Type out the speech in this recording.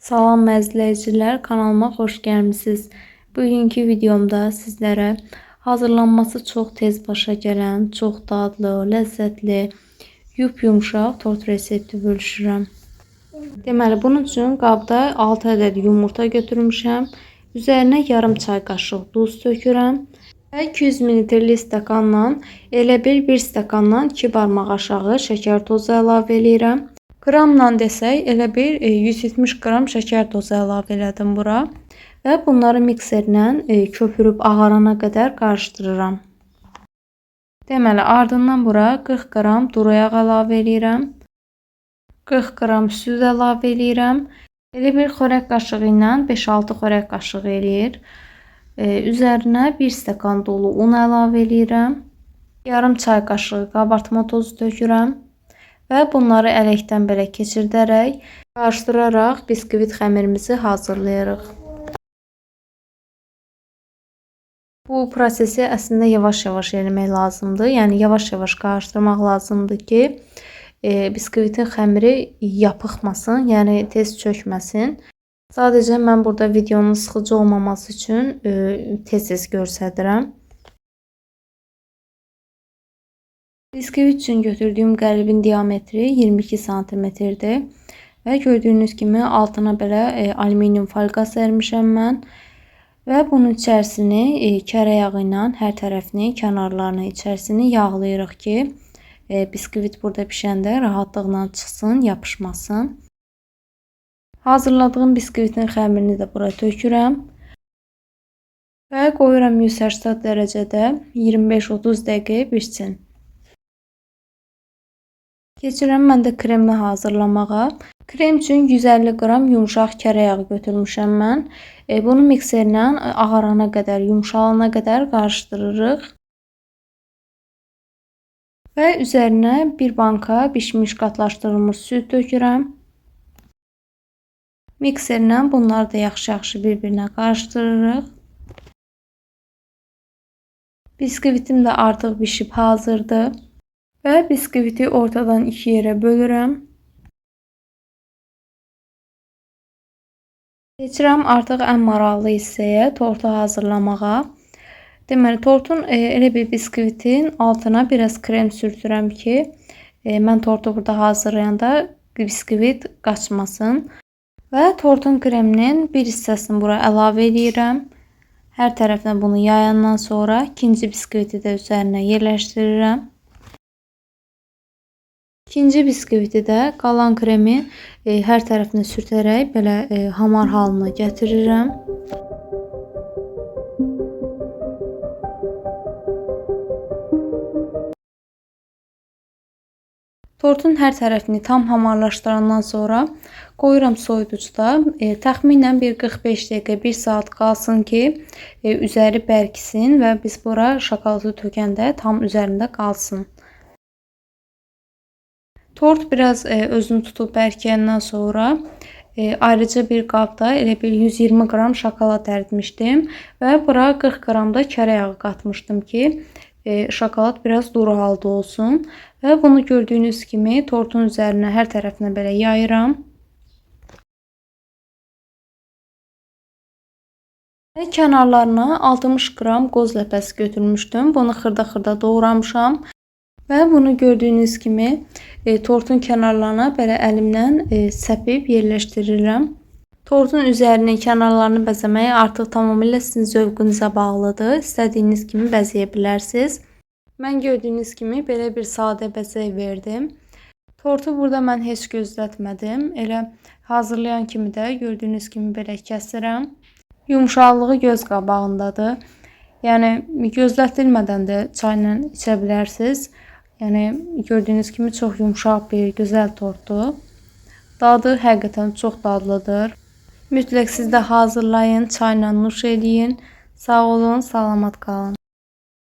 Salam əzizləyicilər, kanalıma xoş gəlmisiniz. Bugünkü videomda sizlərə hazırlanması çox tez başa gələn, çox dadlı, ləzzətli, yup-yumşaq tort resepti bölüşürəm. Deməli, bunun üçün qabda 6 ədəd yumurta götürmüşəm. Üzərinə yarım çay qaşığı duz tökürəm. Və 200 ml stəkanla, elə bil bir stəkandan 2 barmaq aşağı şəkər tozu əlavə eləyirəm. Qramla desək, elə bir 170 qram şəkər tozu əlavə elədim bura. Və bunları mikserlə köpürüb ağarana qədər qarışdırıram. Deməli, ardından bura 40 qram duru yağ əlavə eləyirəm. 40 qram süd əlavə eləyirəm. Elə bir xörək qaşığı ilə 5-6 xörək qaşığı eləyir. Üzərinə 1 stəkan dolu un əlavə eləyirəm. Yarım çay qaşığı qabartma tozu tökürəm. Və bunları ələkdən belə keçirdərək, qarışdıraraq biskvit xəmirimizi hazırlayırıq. Bu prosesi əslində yavaş-yavaş eləmək lazımdır. Yəni yavaş-yavaş qarışdırmaq lazımdır ki, biskvitin xəmiri yapıxmasın, yəni tez çökməsin. Sadəcə mən burada videonun sıxıcı olmaması üçün tez-tez göstərirəm. Biskvit üçün götürdüyüm qəlibin diametri 22 santimetrdir. Və gördüyünüz kimi altına belə alüminium folqa sərmişəm mən. Və bunun içərisini kərə yağı ilə hər tərəfini, kənarlarını, içərisini yağlayırıq ki, biskvit burada pişəndə rahatlıqla çıxsın, yapışmasın. Hazırladığım biskvitin xəmirini də bura tökürəm. Və qoyuram 180 dərəcədə 25-30 dəqiqə pişsin. Keçirəm mən də kremini hazırlamağa. Krem üçün 150 qram yumşaq kərə yağı götürmüşəm mən. Bunu mikserlə ağarana qədər, yumşalana qədər qarışdırırıq. Və üzərinə bir banka bişmiş qatlaşdırılmış süd tökürəm. Mikserlə bunları da yaxşı-yaxşı bir-birinə qarışdırırıq. Biskvitim də artıq bişib hazırdır. Və biskviti ortadan iki yerə bölürəm. Keçirəm artıq ən maraqlı hissəyə, tortu hazırlamağa. Deməli, tortun elə bir biskvitin altına biraz krem sürtürəm ki, mən tortu burada hazırlayanda biskvit qaçmasın. Və tortun kreminin bir hissəsini bura əlavə eləyirəm. Hər tərəfinə bunu yayandan sonra ikinci biskviti də üzərinə yerləşdirirəm. İkinci biskviti də qalan kremi hər tərəfinə sürtərək belə hamar halına gətirirəm. Tortun hər tərəfini tam hamarlaşdırandan sonra qoyuram soyuducuda. Təxminən bir 45 dəqiqə, 1 saat qalsın ki, üzəri bərksin və biz bura şokoladı tökəndə tam üzərində qalsın. Tort biraz özünü tutub bərkiyəndən sonra ayrıca bir qabda elə bir 120 qram şokolad əritmişdim və bura 40 qram da kərə yağı qatmışdım ki, şokolad biraz duru halda olsun. Və bunu gördüyünüz kimi tortun üzərinə hər tərəfinə belə yayıram. Və kənarlarına 60 qram qoz ləpəsi götürmüşdüm. Bunu xırda-xırda doğramışam. Və bunu gördüyünüz kimi tortun kənarlarına belə əlimlə səpib yerləşdirirəm. Tortun üzərinin kənarlarını bəzəmək artıq tamamilə sizin zövqünüzə bağlıdır. İstədiyiniz kimi bəzəyə bilərsiniz. Mən gördüyünüz kimi belə bir sadə bəzək verdim. Tortu burada mən heç gözlətmədim. Elə hazırlayan kimi də gördüyünüz kimi belə kəsirəm. Yumşaqlığı göz qabağındadır. Yəni gözlətilmədən də çayla içə bilərsiniz. Yəni gördüyünüz kimi çox yumşaq bir gözəl tortdur. Dadı həqiqətən çox dadlıdır. Mütləq siz də hazırlayın, çayla nuş eləyin. Sağ olun, salamat qalın.